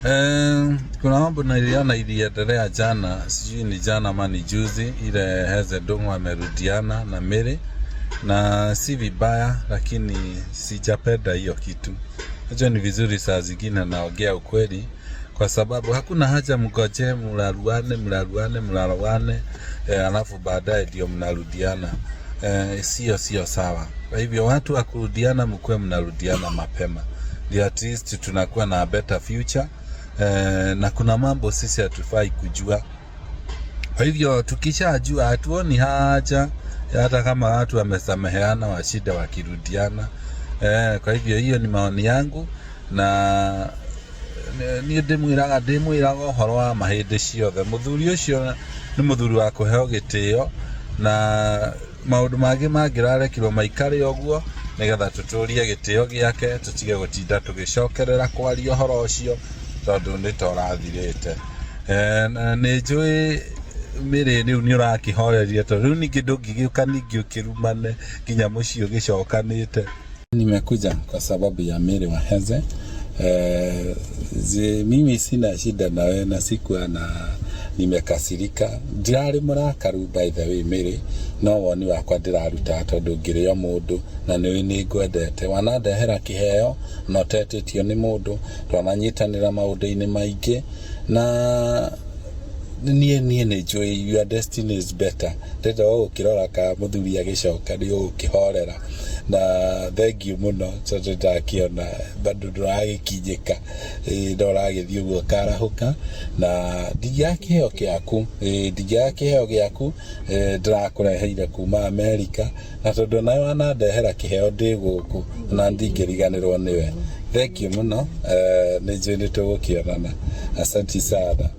Kuna mambo niliona iliendelea jana, sijui ni jana ama ni juzi, ile Heze Ndung'u amerudiana na Mary na si vibaya, lakini sijapenda hiyo kitu. Najua ni vizuri saa zingine naongea ukweli, kwa sababu hakuna haja mgoje mlaruane mlaruane mlaruane, alafu baadaye ndio mnarudiana. Sio sawa. Kwa hivyo watu wa kurudiana, mkuwe mnarudiana mapema, ndio at least tunakuwa na better future. Na kuna mambo sisi hatufai kujua. Kwa hivyo tukishajua hatuoni haja hata kama watu wamesameheana washida wakirudiana. Kwa hivyo hiyo ni maoni yangu na niĩ ndĩmwĩraga ũhoro wa ma hĩndĩ ciothe. Mũthuri ũcio nĩ mũthuri wa kũheo gĩtĩo na maũndũ mangĩ mangĩrarekirwo maikare ũguo nĩgetha tũtũrie gĩtĩo gĩake, tũtige gũtinda tũgĩcokerera kwaria ũhoro ũcio tondũ nĩ ta ũrathirĩte. Na nĩ njũĩ Mary rĩu nĩ ũrakĩhoreria tondũ rĩu ningĩ ndũngĩgĩũka ningĩ ũkĩrumane nginya mũciĩ ũgĩcokanĩte. Nimekuja kwa sababu ya Mary wa Heze. Mimi sina shida na wewe na sikuwa na nimekasirika, ndirarĩ mũrakaru by the way Mary, no woni wakwa ndĩraruta tondũ ngĩrĩ o mũndũ na nĩũĩ nĩ ngwendete. Wanandehera kĩheo na ũtetĩtio nĩ mũndũ, twananyitanĩra maũndũ-inĩ maingĩ na niĩ nĩ njũĩ your destiny is better. Ndĩrenda o gũkĩrora ka mũthuri agĩcoka nĩ ũgũkĩhorera na thank you mũno tondũ ndakĩona bado ndũragĩkinyĩka, no ũragĩthiĩ ũguo ũkarahũka na ndingĩaga kĩheo gĩaku, ndingĩaga kĩheo gĩaku, ndĩrakũreheire kuma Amerika na tondũ nawe wanandehera kĩheo ndĩ gũkũ na ndingĩriganĩrwo nĩwe. Thank you mũno, nĩ njũĩ nĩ tũgũkĩonana. Asante sana.